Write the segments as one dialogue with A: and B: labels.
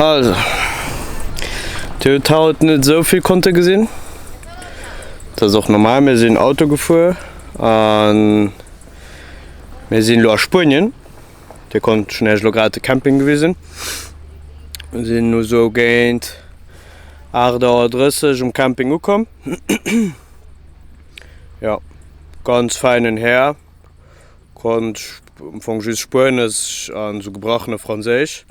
A: Also, Dir hutt haut net esou vill konnte gesinn. Dat ass och normal, mir sinn Auto gefuer a mir sinn elo a Spuenien. Dir konnt schon Iech elo grad de Camping gewisen. Mir sinn elo sou géint 8 Auer 30 um Camping ukomm. Jo, ganz feinen Här, konnt am Fong just Spuenesch an sou gebrachene Franséisch.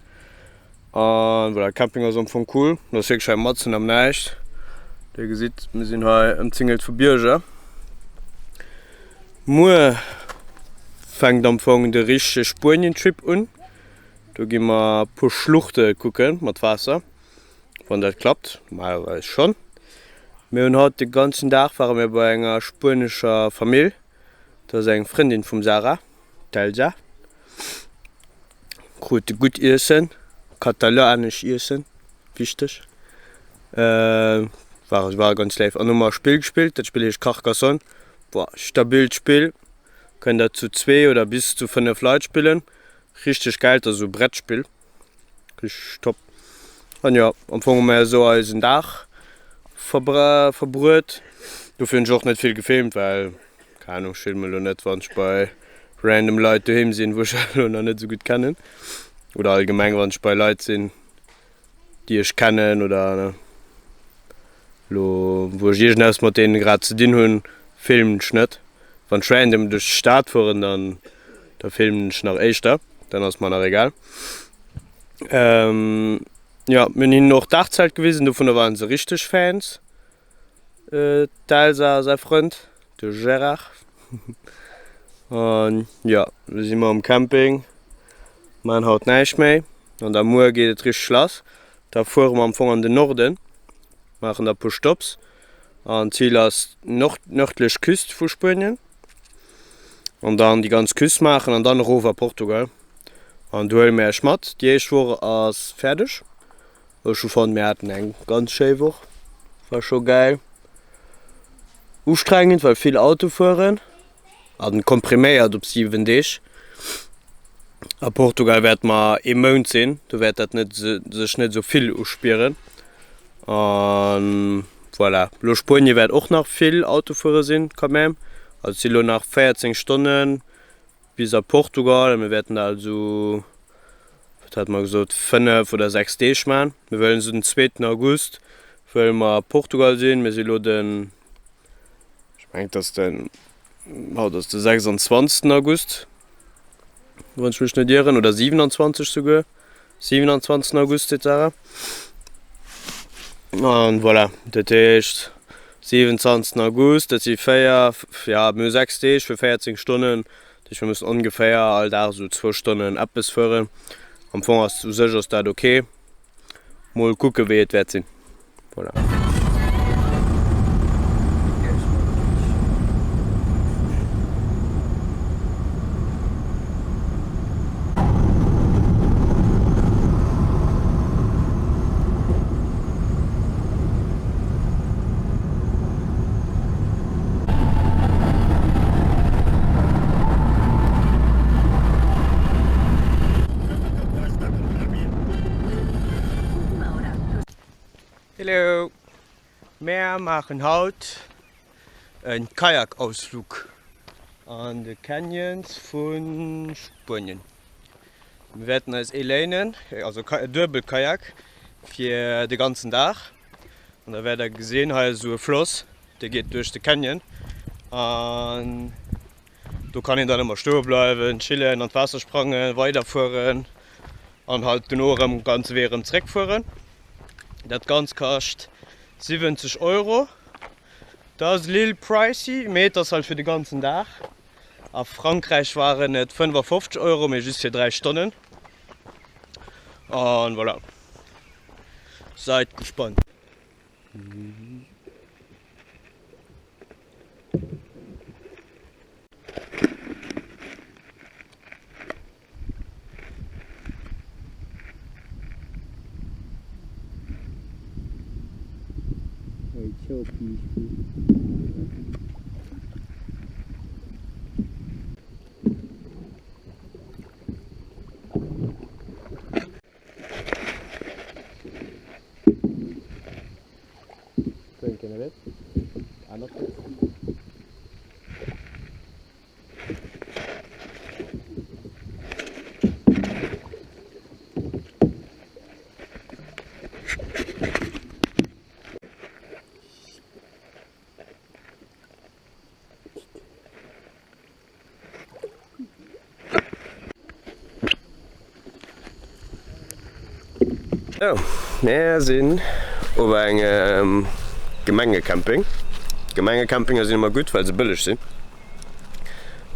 A: An voilà, Camping ass am Fong cool, dat ass wierklech hei matzen am Näischt. Dir gesitt, mir sinn hei ëmzingelt vu Bierger. Muer fänkt am Fong de richtege Spuenien-Trip un. Do gi mer e puer Schluchte kucke mat Waasser, wann dat klappt, normalerweis schonn. Mir hunn haut de ganzen Dag ware mir bei enger spuenescher Famill, dat ass eng Frëndin vum Sarah. D'Elsa krut gutt Iessen, katalanesch Iessen, wichteg. War war ganz léif. An hu mer e Spill gespillt, dat Spill heescht Carcassonne. Boah, stabilt Spill, kënnt der zu zwee oder bis zu 5 Leit spillen. Richteg gäil, dat ass esou e Brettspill. Richteg top. An jo, am Fong hu mer esou eisen Dag verbruet. Dofir hunn ech och net vill gefilmt, well Keng Ahnung, ech filmen elo net wann ech bei random Leit doheem sinn wou ech elo nach net esou gutt kennen oder allgemeng wann ech bei Leit sinn déi ech kennen oder elo wou ech iergendeppes mat deenen grad ze dinn hunn, filmen ech net. Wann ech random duerch d'Stad fueren dann da filmen ech nach éischter, dann ass mer nach egal. Jo, mir hunn hinnen och d'Dachzelt gewisen, dovunner waren se richteg Fans. D'Elsa a säi Frënd, de Gérard. An jo, lo si mer um Camping, maan haut näischt méi. An da muer geet et richteg lass. Da fuere mer am Fong an den Norden, maachen da puer Stopps. An d'Zil ass d'nördlech Küst vu Spuenien. An dann déi ganz Küst maachen an dann erof a Portugal. An do huele mir iech mat. Déi éischt Woch ass fäerdeg. Ech hu fonnt mir haten eng ganz schéi Woch, war scho gäil. Ustrengend well vill Auto fueren an kompriméiert op 7 Deeg. A Portugal wäerte mer ee Mount sinn, do wäert dat net sech net esou vill uspieren. An voilà, elo Spuenie wäert och nach vill Auto fuere sinn quand même. Also et si lo nach 14 Stonnen bis a Portugal a mir wäerten da also wat hate mer gesot, 5 oder 6 Deeg man. Mir wëllen esou den zweeten August wëlle mer a Portugal sinn. Mir si lo den, ech mengen et ass den, haut ass de 26. August, wann ech mech net ieren, oder 27 souguer, 27. August seet d'Sarah. An voilà, dat heescht 27. August, dat si 4, ja mir hu 6 Deeg fir 14 Stonnen. Dat heescht mir mussen ongeféier all Dag esou zwou Stonnen eppes fueren. Am Fong ass u sech ass dat ok. Mol kucke wéi et wäert sinn. Voilà. Hello! Mär maachen haut en Kajakausflug an de Canyons vu Spuenien. Mir wäerten eis ee léinen, also e duebel Kajak fir de ganzen Dag. An da wäert der gesinn, hei ass esou e Floss, dee geet duerch de Canyon. An do kann een dann ëmmer stoe bleiwen, chillen, an d'Waasser sprangen, weiderfueren an halt dono erëm ganze Wee erëm zréckfueren. Dat Ganzt kascht 70 Euro. Dat ass e lill pricey, mee et ass halt fir de ganzen Dag. A Frankräich waren et 55 Euro, mee just fir 3 Stonnen. An voilà. Seid gespannt. It's so peaceful. Sou, mär sinn op engem Gemengecamping. Gemengecampinge sinn ëmmer gutt, well se bëlleg sinn.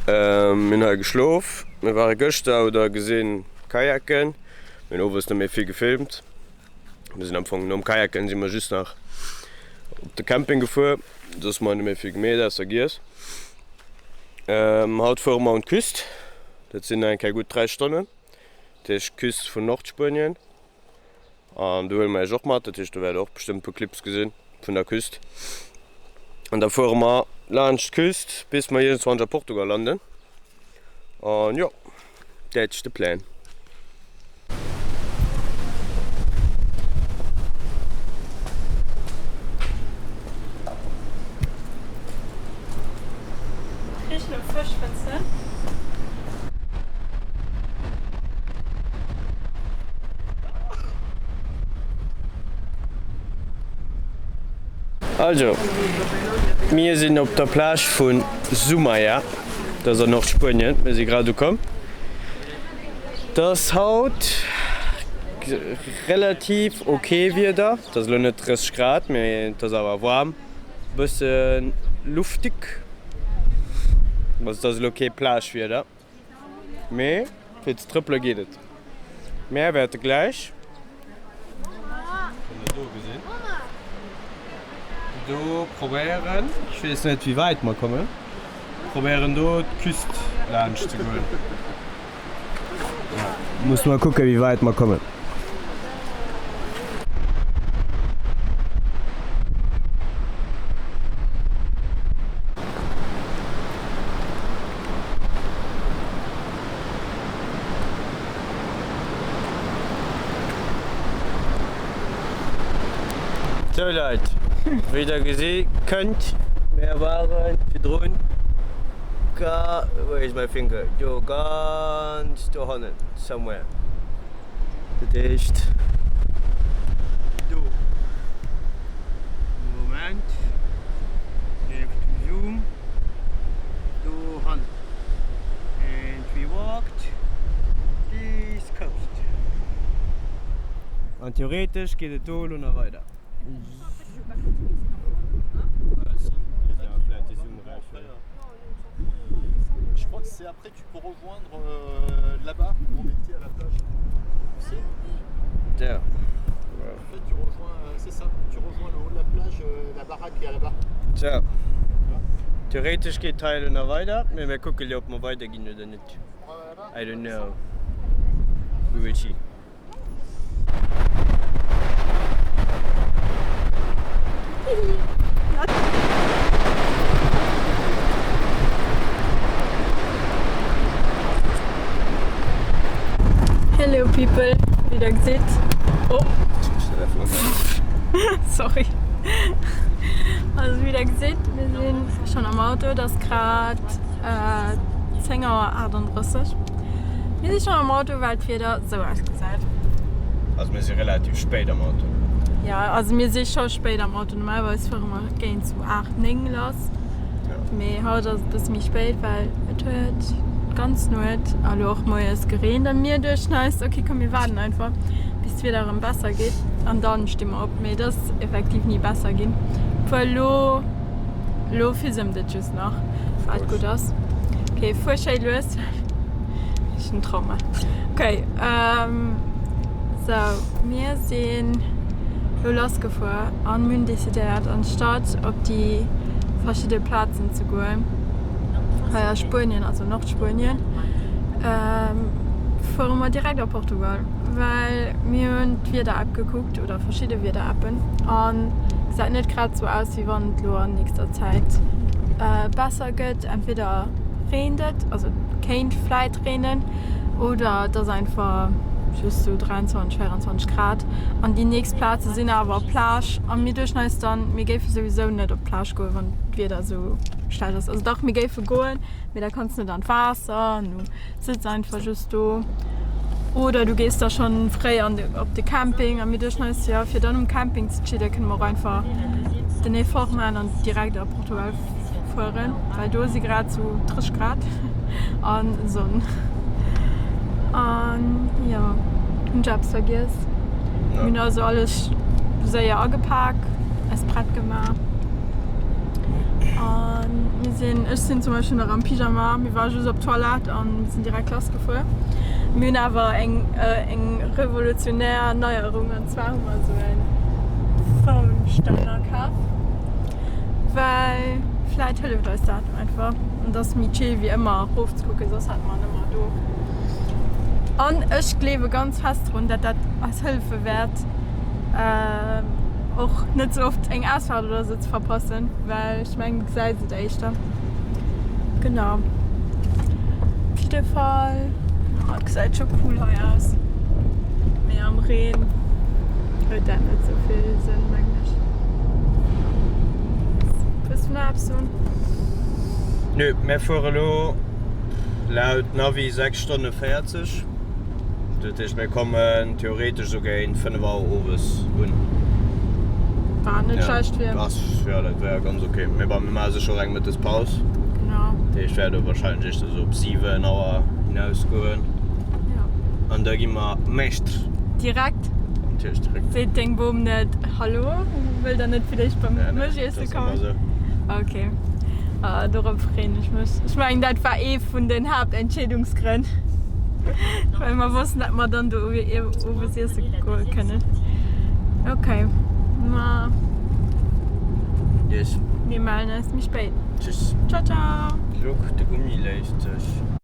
A: Mir hunn hei geschlof. Mir ware gëschter, hutt der gesinn, kajaken. Mir hunn owes net méi vill gefilmt. Mir sinn am Fong nom Kajaken si mer just nach op de Camping gefuer. Soss hu mer net méi vill gemeet ausser giess. Haut fuere mer un d'Küst. Dat sinn nach eng Kéier gutt 3 Stonnen. Dat heescht d'Küst vun Nordspuenien. An do huele mer iech och mat. Dat heescht do wäert der och bestëmmt e puer Clips gesinn vun der Küst. An da fuere mer laanscht d'Küst bis mer iergendwann a Portugal landen. An jo, that's the plan.
B: Richt no Fësch, fënns de?
A: Also, mir sinn op der Plage vun Zumaia. Dat ass an Nordspuenien. Mir si grad ukomm. Et ass haut relativ ok Wieder. Et ass elo net 30 Grad, mee et ass awer waarm, e bësse luftig. Also et ass elo kee Plagewieder, mee fir ze trëppele geet et. Mär wäerte gläich. Kënnt der do gesinn. Do probéieren, ech weess net wéi wäit mer kommen, probéieren do d'Küst laanscht ze goen. Musse mer kucken wéi wäit mer kommen. Sou Leit, wéi der gesi kënnt, mär ware virdrun ga, where is my finger, do ganz dohannen somewhere, dat heescht do, Moment, have to zoom, dohannen. And we walked this coast. An theoretesch geet et do elo nach weider.
C: Je crois que c'est après tu peux rejoindre euh, là-bas où on était à la plage. Tu sais
A: Der.
C: En fait, tu rejoins, euh, c'est ça, tu rejoins le haut de la plage, euh, la baraque qui est là-bas.
A: Tja. Theoretesch geet d'Hei elo nach weider, mee mir kucke jo ob mer weider ginn oder net. I don't know. We will see.
B: Hello people, wéi der gesitt, oh sorry, also wéi der gesitt mir sinn schonn am Auto, et ass grad 10 Auer 38. Mir si schonn am Auto well d'Wieder sou ausgesäit.
A: Also mir si relativ spéit am Auto.
B: Jo, also mir si scho spéit am Auto, normalerweis fuere mer géint sou 8, 9 lass. Mee haut ass et e bësse méi spéit, well et huet d'ganz Nuet a lo och moies gereent a mir duechten eis, ok komm mir waarden einfach bis d'Wieder erëm besser geet an dann sti mer op. Mee et ass effektiv ni besser ginn, obwuel lo lo fisemt et just nach, wat gutt ass. Ok fuer schéi lues, ech hunn Trauma. Ok sou mir sinn lo lass gefuer an mir hunn decidéiert anstatt op déi verschidde Plazen ze goen hei a Spuenien, also Nordspuenien, fuere mer direkt a Portugal, well mir hunn d'Wieder-App gekuckt oder verschidde Wieder-Appen an gesäit net grad sou aus wéi wann et lo an nächster Zäit besser gëtt. Entweder reent et, also et kéint vläit reenen oder et ass einfach. just sou 23, 24 Grad an déi nächst Plaze sinn awer op Plage a mir duechten eis dann, mir géife souwisou net op d'Plage goen, wann d'Wieder esou schlecht ass. Also dach, mir géife goen, mee da kanns de net an d'Waasser an du sëtz einfach just do oder du gees da schonn fréi an de op de Camping a mir duechten eis, jo fir dann um Camping ze chillen, kënne mer och einfach den Effort maachen an direkt a Portugal fueren, well do si grad sou 30 Grad an Sonn. An jo, hunn ech eppes vergiess? Mir hunn also alles séier agepak, eis prett gemaach an mir sinn, ech sinn zum Beispill nach am Pyjama, mir ware just op d'Toilette an sinn direkt lass gefuer. Mir hunn awer eng eng revolutionär Neierung an zwar hu mer esou en Phone-Ständer kaf. Well vläit hëlleft eis dat einfach an et ass méi chill wéi ëmmer erofzekucken, soss hate mer en ëmmer do. An ech gleewe ganz fest drun, dat dat eis hëllefe wäert och net sou oft eng Ausfahrt oder sou ze verpassen, well ech mengen du gesäis et éischter. Genau. Op jidde Fall, oh et gesäit scho cool hei aus, mee am Reen huet dat net sou vill Sënn mengen ech. Wëlls du nach eppes soen?
A: Nö, mär fuere lo laut Navi 6 Stonne 40. Dat heescht mir kommen theoretesch sou géint 5 Auer owes un.
B: Wat net schlecht wier.
A: Ass, jo dat wär ganz ok. Mee bon, mir maache sécher och eng Mëttespaus.
B: Genau.
A: Dat heescht wäert och wahrscheinlech éischter sou op 7 Auer hinaus goen.
B: Jo.
A: An da gi mer Meeschter.
B: Direkt?
A: Natierlech direkt.
B: Seet deng Bom net Hallo, wëllt der net villäicht beim Mëttegiesse kommen?
A: Nee, dat ass ëmmer sou.
B: Ok. Ah, dorop freeën ech mech. Ech mengen dat war ee vun den Haaptentscheedungsgrënn, well mer wossten, datt mer dann do owes iesse goe kënnen. Ok, ma
A: Yes.
B: mir mellen eis méi spéit.
A: Tschüss.
B: Ciao, ciao.
A: Look, de Gummi léist sech.